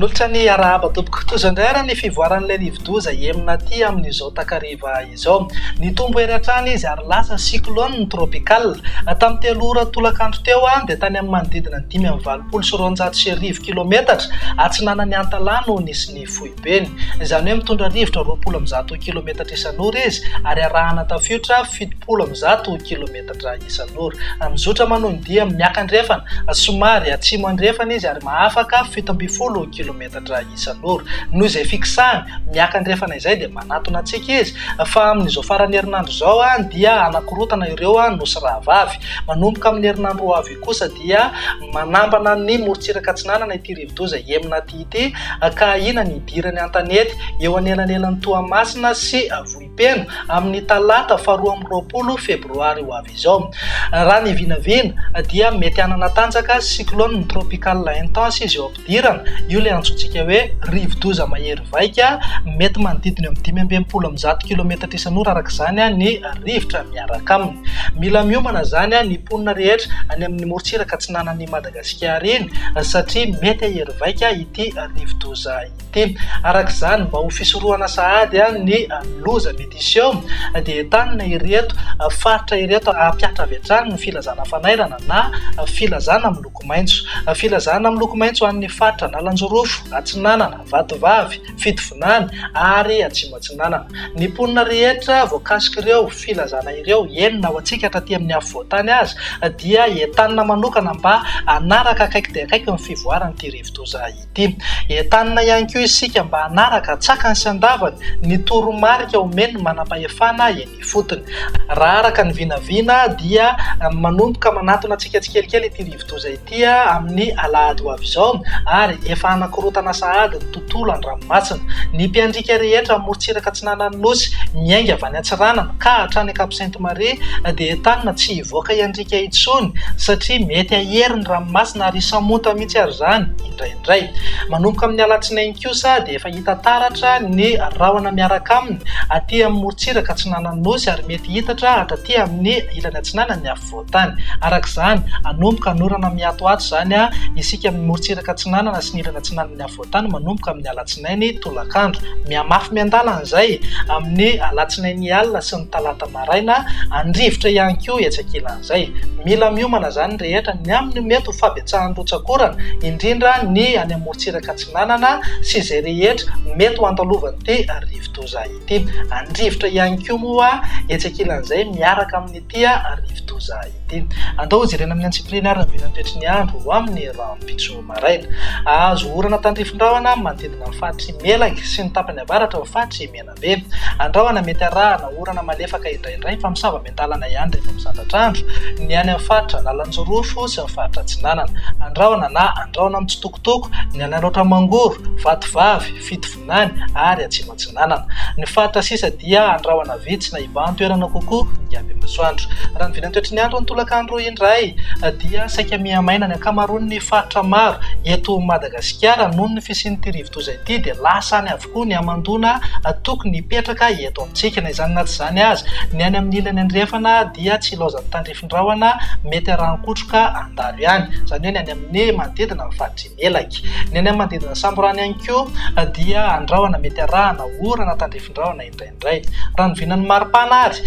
Manolotra ny arahaba tompoko. Tohizo indray ary ny fivoaran'ilay rivodoza Emna aty amin'izao takariva izao. Nitombo hery hatrany izy ary lasa cyclone tropical. Tamin'ny 3 ora tolakandro teo dia tany amin'ny manodidina ny 1285 kilometatra atsinanan'i Antalaha no nisy ny foibeny. Izany hoe mitondra rivotra 120 kilometatra isan'ora izy ary arahana tafiotra 170 kilometatra isan'ora. Mizotra manohy ny dia miakandrefana, somary atsimo andrefana izy ary mahafaka 17 kilometatra isan'ora. Noho izay fikisahany miakandrefana izay dia manatona antsika izy fa amin'izao faran'ny herinandro izao dia hanakorotana ireo nosy rahavavy. Manomboka amin'ny herinandro ho avy io kosa dia manambana ny morontsiraka atsinanana ity rivodoza Emnati ity ka ahiana ny hidirany an-tanety eo anelanelan'i Toamasina sy Vohipeno amin'ny talata faha 22 febroary ho avy izao. Raha ny vinavina dia mety hanana tanjaka cyclone tropical intense izy eo am-pidirana, io ilay antsointsika hoe rivodoza mahery vaika, mety manodidina eo amin'ny 165 kilometatra isan'ora araka izany ny rivotra miaraka aminy. Mila miomana izany ny mponina rehetra any amin'ny morontsiraka atsinanan'i Madagasikara iny satria mety hahery vaika ity rivodoza ity. Araka izany, mba ho fisorohana sahady ny loza mety hiseho dia entanina ireto faritra ireto hampihatra avy hatrany ny filazana fanairana na filazana miloko maitso. Filazana miloko maitso ho an'ny faritra Analanjirofo, Atsinanana, Vatovavy, Fitovinany ary Atsimo Atsinanana. Ny mponina rehetra voakasik'ireo filazana ireo, eny na ho antsika hatraty amin'ny afovoan-tany aza, dia entanina manokana mba hanaraka akaiky dia akaiky ny fivoaran'ity rivodoza ity. Entanina ihany koa isika mba hanaraka an-tsakany sy an-davany ny toromarika omen'ny manampahefana eny ifotony. Raha araka ny vinavina dia manomboka manatona antsika tsikelikely ity rivodoza ity amin'ny alahady ho avy izao ary efa hanakorontana sahady ny tontolo an-dranomasina. Ny mpiandriaka rehetra amin'ny morontsiraka atsinanan'ny Nosy, miainga avy any Antsiranana ka hatrany Cap Sainte Marie dia entanina tsy hivoaka hiandriaka intsony satria mety hahery ny ranomasina ary hisamonta mihitsy ary izany indraindray. Manomboka amin'ny alatsinainy kosa dia efa hita taratra ny rahona miaraka aminy aty amin'ny morontsiraka atsinanan'ny Nosy ary mety hitatra hatraty amin'ny ilany atsinanan'ny afovoan-tany. Araka izany, hanomboka hanorana miatoato izany isika amin'ny morontsiraka atsinanana sy ny ilany atsinanan'ny afovoan-tany manomboka amin'ny alatsinainy tolakandro. Mihamafy miandalana izay amin'ny alatsinainy alina sy ny talata maraina, handrivotra ihany koa etsy ankilan'izay. Mila miomana izany ny rehetra ny amin'ny mety ho fahabetsahan'ny rotsak'orana, indrindra ny any amin'ny morontsiraka atsinanana sy izay rehetra mety ho andalovan'ity rivodoza ity. Handrivotra ihany koa moa etsy ankilan'izay miaraka amin'ity rivodoza ity. Andao hojerena amin'ny antsipiriany ary ny vinan'ny toetry ny andro ho amin'ny rahampitso maraina. Hahazo orana tandrifin-drahona manodidina ny faritr'i Melaky sy ny tapany avaratra ny faritr'i Menabe. Andrahona mety arahana orana malefaka indraindray fa misava miandalana ihany rehefa misandratra andro ny any amin'ny faritra Analanjirofo sy ny faritra Atsinanana. Andrahona na andrahona mitsitokotoko ny any Alaotra Mangoro, Vatovavy, Fitovinany ary Atsimo Atsinanana. Ny faritra sisa dia andrahona vitsy na hibahan-toerana kokoa ny habemasoandro. Raha ny vinantoetry ny andro ny tolakandro indray dia saika mihamaina ny ankamaroan'ny faritra maro eto Madagasikara noho ny fisian'ity rivodoza ity dia lasa any avokoa ny hamandoana tokony hipetraka eto amintsika. Na izany na tsy izany aza, ny any amin'ny ilany andrefana dia tsy ilaozan'ny tandrifin-drahona mety arahin-kotroka handalo ihany, izany hoe ny any amin'ny manodidina ny faritr'i Melaky. Ny any amin'ny manodidina ny Samborano ihany koa dia andrahona mety arahana orana tandrifin-drahona indraindray. Raha ny vinan'ny maripana ary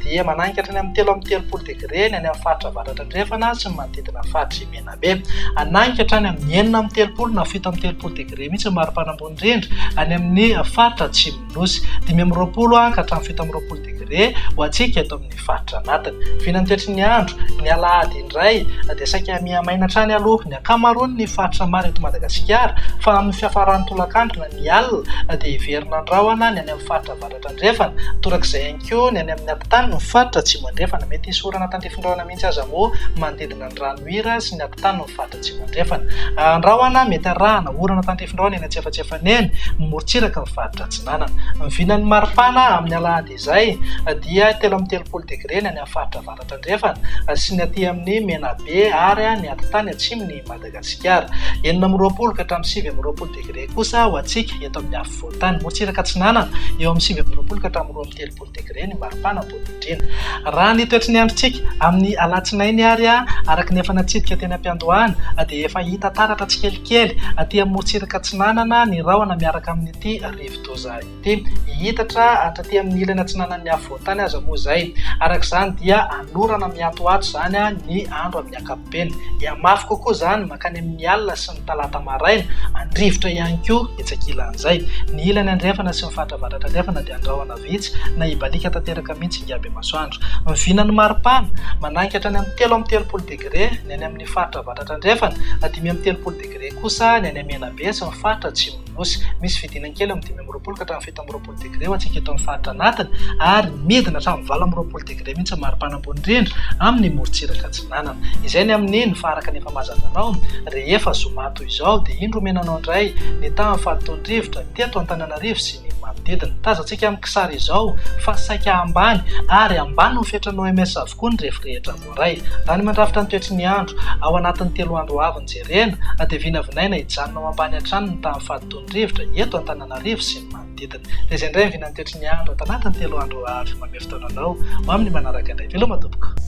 dia mananika hatrany amin'ny 33 degre ny any amin'ny faritra avaratra andrefana sy ny manodidina ny faritr'i Menabe. Hananika hatrany amin'ny 36 na 37 degre mihitsy ny maripana ambony indrindra any amin'ny faritra atsimon'ny Nosy. 25 ka hatramin'ny 27 degre ho antsika eto amin'ny faritra anatiny. Vinan'ny toetry ny andro, ny alahady indray dia saika mihamaina hatrany aloha ny ankamaroan'ny faritra maro eto Madagasikara fa amin'ny fiafaran'ny tolakandro na ny alina dia hiverina andrahona ny any amin'ny faritra avaratra andrefana, torak'izay ihany koa ny any amin'ny atitany ny faritra atsimo andrefana. Mety hisy orana tandrifin-drahona mihitsy aza moa manodidina ny Ranohira sy ny atitany ny faritra atsimo andrefana. Andrahona mety arahana orana tandrifin-drahona eny antsefatsefany eny, ny morontsiraka ny faritra atsinanana. Ny vinan'ny maripana amin'ny alahady izay dia 33 degre ny any amin'ny faritra avaratra andrefana sy ny aty amin'ny Menabe ary ny atitany atsimon'i Madagasikara. 26 ka hatramin'ny 29 degre kosa ho antsika eto amin'ny afovoan-tany. Morontsiraka atsinanana eo amin'ny 29 ka hatramin'ny 32 degre ny maripana ambony indrindra. Raha ny toetry ny androntsika Amin'ny alatsinainy ary, araka ny efa natsidika teny am-piandohana, dia efa hita taratra tsikelikely aty amin'ny morontsiraka atsinanana ny rahona miaraka amin'ity rivodoza ity. Hihitatra hatraty amin'ny ilany atsinanan'ny afovoan-tany aza moa izay. Araka izany dia hanorana miatoato izany ny andro amin'ny ankapobeny. Hihamafy kokoa izany mankany amin'ny alina sy ny talata maraina, handrivotra ihany koa etsy ankilan'izay. Ny ilany andrefana sy ny faritra avaratra andrefana dia andrahona vitsy na hibaliaka tanteraka mihitsy ingahy Bemasoandro. Ny vinan'ny maripana, mananika hatrany amin'ny 33 degre ny any amin'ny faritra avaratra andrefana, 35 degre kosa ny any Menabe sy ny faritra atsimon'ny Nosy. Misy fidinana kely amin'ny 25 ka hatramin'ny 27 degre ho antsika eto amin'ny faritra anatiny ary midina hatramin'ny 28 degre mihitsy ny maripana ambony indrindra amin'ny morontsiraka atsinanana. Izay ny amin'ny ny fa araka ny efa mahazatra anao, rehefa zoma toy izao dia indro omena anao indray ny tahan'ny fahalotoan'ny rivotra teto Antananarivo sy ny manodidina. Tazantsika amin'ny kisary izao fa saika ambany ary ambany ny fetran'ny OMS avokoa ny refy rehetra voaray. Raha ny mandrafitra ny toetry ny andro ao anatin'ny telo andro ho avy no jerena dia vinavinaina hijanona ho ambany hatrany ny tahan'ny fahalotoan'ny rivotra eto Antananarivo sy ny manodidina. Dia izay indray ny vinan'ny toetry ny andro ato anatin'ny telo andro ho avy. Manome fotoana anao ho amin'ny manaraka indray. Veloma tompoko.